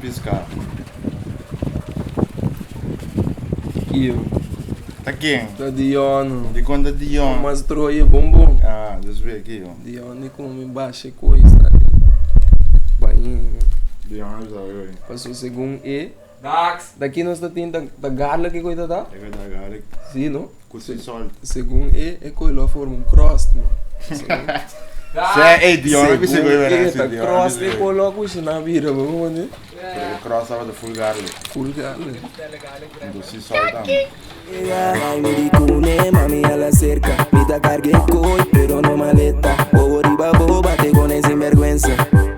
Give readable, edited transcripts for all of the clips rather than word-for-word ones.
Piská. Kio. Ta ken? Ta Dion. Dikon ta Dion? Mas troye bon bon. Ah, dus wee kio. Dion di komi bashe kois na di bañero. Dion a bisa wee. Paso segun e. Dax. Ta ki nos ta tin ta ta garlic e koi ta ta? E koi ta garlic. Si no? Ku sea salt. Segun e e koi lo a forma un crust no. Sè ey Dion a bisa koi Segun e ta crust e koi lo a kushina bira bo komprende? Pero e crust tabata full garlic. Full garlic. Anto sea salt tambe. Ay mi di cune mami a la cerca Mi ta cargue coy pero no maleta Bobo riba bobo bate con e sinvergüenza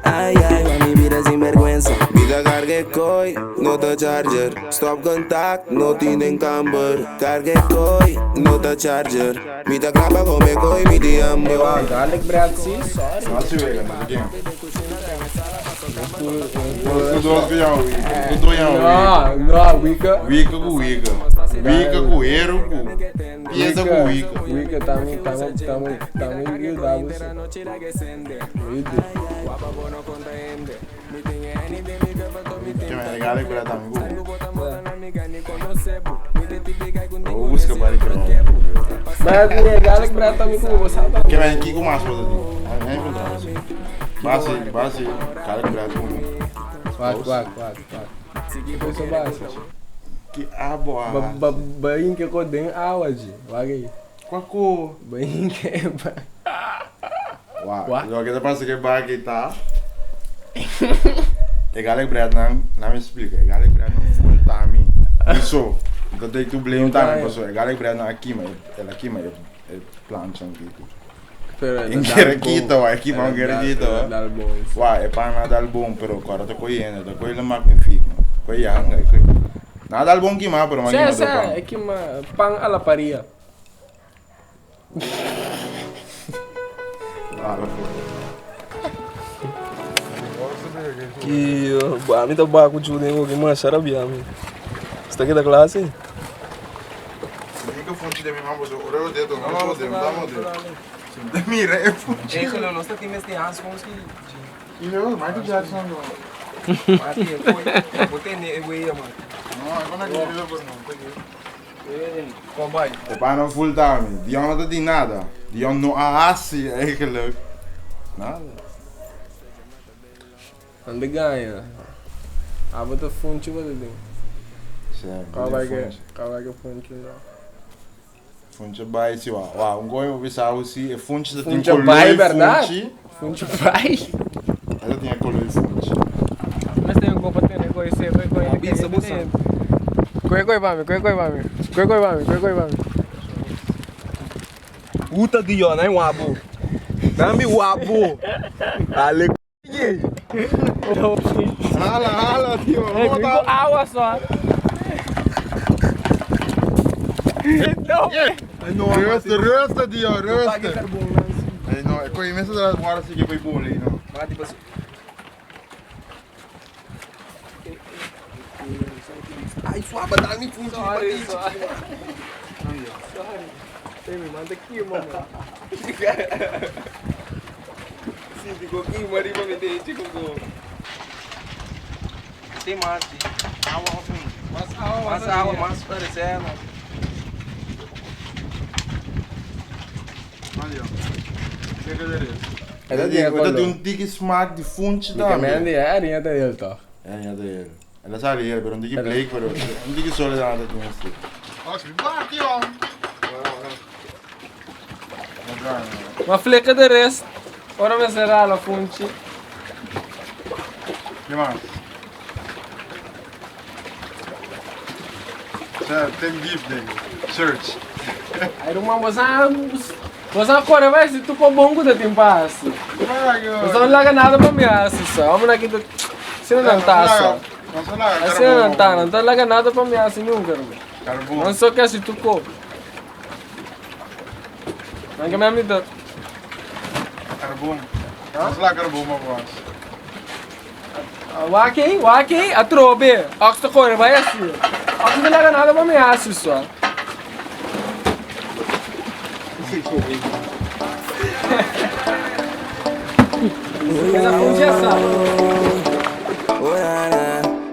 Ay ay mami bira sinvergüenza Mi ta cargue coy no ta charger Stop contact no tin den camber Cargue coy no ta charger Mi ta cla pa come coy mi di hamber. Ewa garlic bread si sorry. No si wega no ken. Ku dos ku yama wika. Ku dos yama wika. No, no wika. Wika ku wika. Wika ku heru ku pieza ku wika. Wika tami tami tami tami yuda bo si. Wide. Ke men garlic bread tami ku. Bo buska bari kro. Mas garlic bread tami ku bo sa Ke men kiko mas bo ta tin? A encontra bo si. Basi, basi, garlic bread ku mi. Wak, wak, wak, wak. Kiko sa basi? Ki abo a Ba, hasi? ba, bain ke ko den awa ji. Wak ei. Kwa ko? Bain ke ba. Wak, Wak. loke ta pasa ke baki ta, e garlic bread nan, laat me splika, e garlic bread nan full ta mi. Mi so, mi ta take to blame tambe paso e garlic bread nan a kima, el a kima e plancha un tiki. Pero e In ta dal kere bon. kita wa, e kima un kere kita E wa. ta dal bon. Wa, e pan a dal bon, pero ku ora ta koe yende, ta koe la magnifiek man. Koe yanga, e koe. Nan a dal bon kima, pero man Sè, kima tur sè, pan. e kima pan a la paria. Ki ami ta baku chu den hoki masha rabia mi. Sta keda kla si? Nika funchi den mi man pasobra ora lo dedo no lo dedo no lo dedo. Mira e funchi. Angelo nos ta tin mester handschoens ki Yo, Michael Jackson no. Mati e koi. Bo tene e wea man. No, e kona ki lo por no. Kom bai. E pana full tami. Dion no ta di nada. Dion no a hasi eigenlijk nada. Nan ta gaña. Abo ta funchi bo ta den. Sè, Kaba mi ke, funchi. kaba ke funchi no. Funchi bai si wa. Wa, un gooi bo bisa bo si e funchi ta tin Funchi koloi bai berdad. funchi. Funchi bai. E ta tin e koloi funchi. Mester un kopa tene koi seco e koi Bo bisa bo sa. Koi koi pa mi, koi koi pa mi. Koi koi pa mi, koi koi pa mi. Uta di yo, nai wabu. Nami wabu. Ale Hala, hala, tio. Hey, ku awa so. No. Rustig, rustig, Dio, rustig. Hey, no, ik kon je mensen eruit worden als ik je bij bolen, no. Mati pas. Ai, suaba, dá me funchi. Sorry, sorry. Sorry. Hey, mi manda aqui, mama. Sim, digo aqui, mariba me tem chico go. Tem mais, Água, Mas awa, mais água, mais parecendo. Dat is een dikke smaak die funchi Mi daar. man die herinner te heel toch. Ja, ja, dat is. En dat is hier, pero een dikke bleek, pero een dikke soledad dat tenminste. Oh, ik ben joh. Maar flikker de rest. Ora me será la funchi. Ja, man. Zo, Tim Gief, denk ik. Search. Ai, irmão, você você corre vai se tu com bongo da timpasse. Você não larga nada pra mim, assim, só. Vamos aqui do Se não tá só. Assim não tá, não tá larga nada pra mim assim nunca, irmão. Carbon. Não só que assim tu co. Não que me amigo. Carbon. Vamos lá, carbon, maar was. Waki, waki, a trobe. Ox to corre vai assim. Ox não larga nada pra mim assim só. Essa funchi é essa. Oh na na.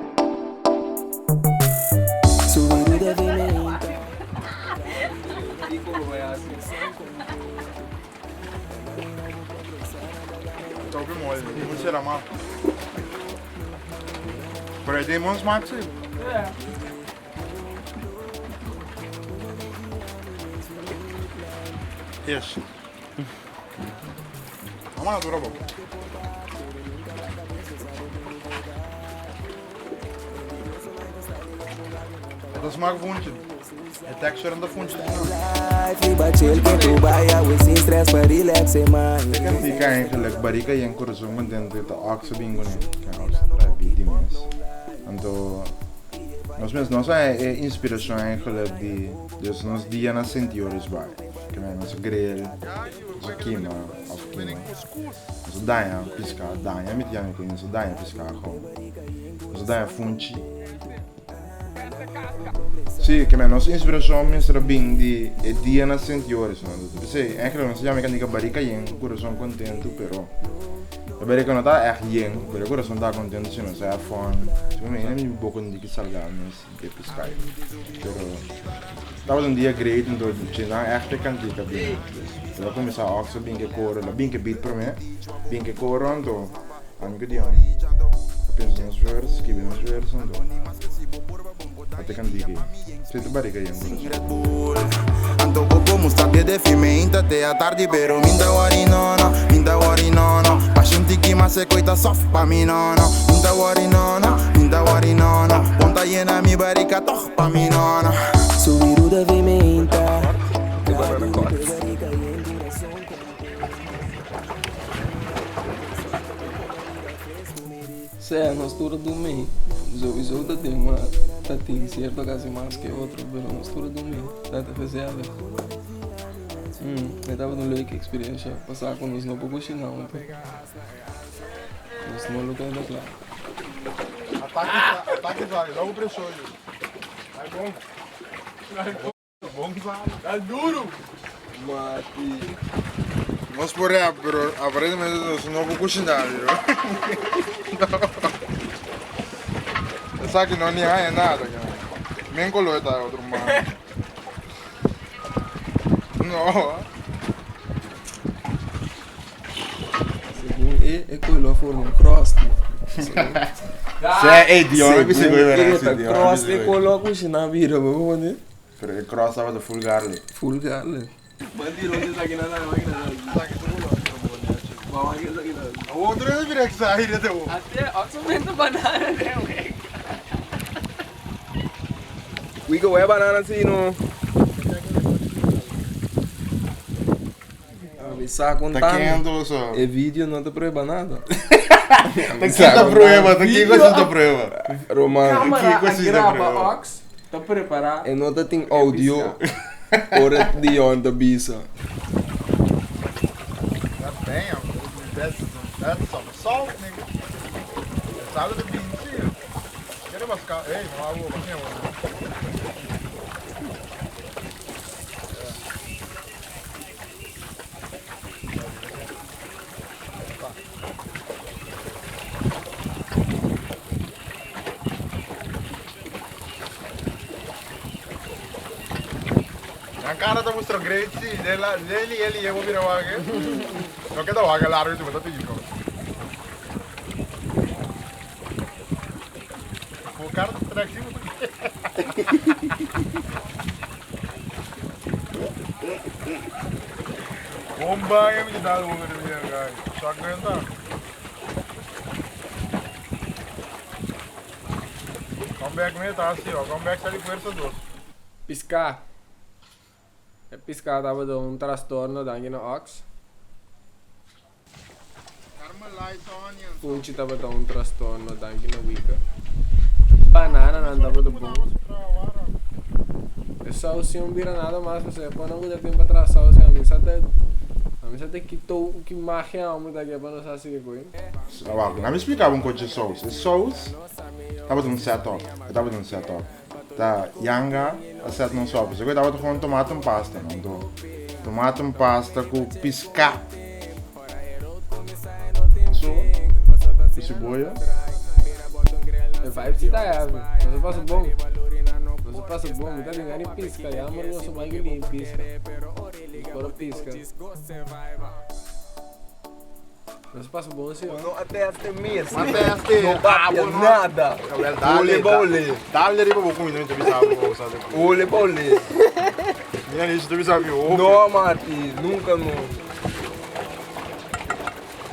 Moet será mal. Pero e tin bon smaak si. Yes. Mama dura bo. E ta smaak funchi. E texture ta funchi. E kantika eigenlijk barika yen corazon contento ta ox a bin kuné. Ken ox ta traha beat di mes. Anto nos mes nos a e inspiracion eigenlijk di dus nos dia na Sint Joris bai. Ke men nos a grill, nos a kima of kima. Nos a daña piská, daña mi ta yama e nos a daña piská gou. Nos a daña funchi. Sí, ke men nos inspirashon mester a bin di e dia na Sint Joris no. P'esei, eigenlijk nos a yama e kantika Barika Yen, Kurason Kontentu, pero e barika no ta ègt yen, pero e kurason ta kontentu si nos a have fun. Si mi mi boko no di ki salga mes di e piskai. Pero tabata un dia great anto dje nan ègt e kantika bin. El a kuminsá oks a bin ke koro, el a bin ke beat promé, bin ke koro anto. Ami ku Dion a pensa nos vers, skibi nos vers anto a te kantika ei. Esei ta barika yen kurason. Sea, nos tur a dumi. Souiso ta tin ma ta tin cierto casi mas ke otro, pero nos tur a dumi. Ta ta gezellig. E tabata un leuke experiencia. Pasá ku nos no por kushina huntu. Nos no lo keda kla. Atake sali, logo preso yu. Ai bon. Mati. Nos por rap, pero aparentemente nos no por cocinar, yo. Esaki no ni haya nada, que. Men color ta otro man. No. Segun e, e koe lo a forma un cross. Sê, ei, Dion, Segun bisa koe e ta cross e koe lo a kushiná bira, bo comprende? Pero e cross tabata full garlic. Full garlic. Otro es bira excited bo. Wiko, wea banana sino. Mi sa Ta contando. kendo so. E video no ta prueba nada. Ta kita prueba, ta kiko si ta prueba. Roman, Cámara Kiko a si ta graba prueba. ox, ta prepara. e no ta tin audio ora Dion ta bisa. Damn, that's that's some salt, nigga. Sabe de pinche. Quiere buscar, ey, no hago, Nan cara ta mustra great si, leli eli e bo bira wak e. No keda wak largo si bo ta piki ko. Bo cara ta trek si bo ta Bomba e mi dal bo bira bira guy. Shotgun ta. Come back me ta si, come back sali fuerza dos. Piská. E piská tabata un trastorno danki na Ox. Funchi tabata un trastorno danki na Wika. E banananan tabata bon. E saus sin bira nada mas pasobra e ponan ku ta tin pa traha saus a mi sa ta a mi sa ta ki tou ki magia amo ta ke pa nos hasi ke koe. Awor, laat mi splika bo un kochi saus. E saus tabata un set up. E tabata un set up. Ta Yanga a set nos op. Pasobra e tabata gewoon tomaten pasta, no? Anto tomaten pasta ku piská. So, ku siboya. E vibe si ta heavy. Nos a pasa bon. Nos a pasa bon. Mi ta tin gana di piska. Jammer nos a bai ku tin piska. Nos por a piska. Nos pasa bon si. No a teste mes. Ma teste. No papia nada. Dale, Ole pa ole. Dale riba bo comida, mi ta bisa bo sa de. Ole pa ole. Mira ni ta bisa mi. No, Marti, nunca no.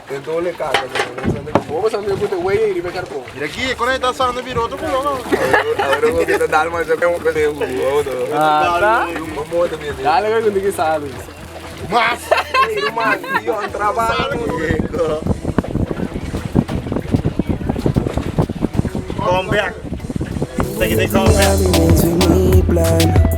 Tento ole caca, no. Bo sa mi pute wey riba carpo. Mira aqui, quando ele tá saindo virou outro color, não. Agora eu vou tentar dar mais um pouco. Ah, tá. Uma moda mesmo. Dale con di sabe. Mas Irmão, eu trabalho. Come back. Take it, come back. Mi plan.